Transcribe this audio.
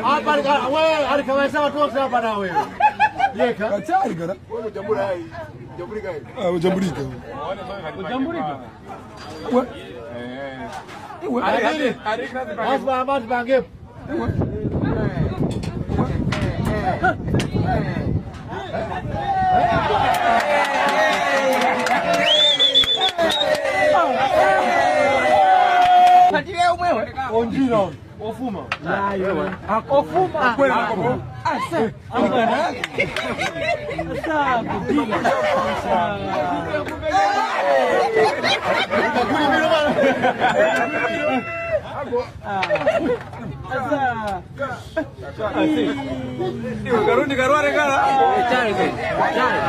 Apa wewe alikaweza watu wote hapa na wewe. Yeka. Kachari kana. Ah, ujambulika. Ujambulika. We. Iwe. Lazima amani bange. Onjira ofuma. Ofuma. Asa. Asa. Karundi karuare kara. Chale. Chale.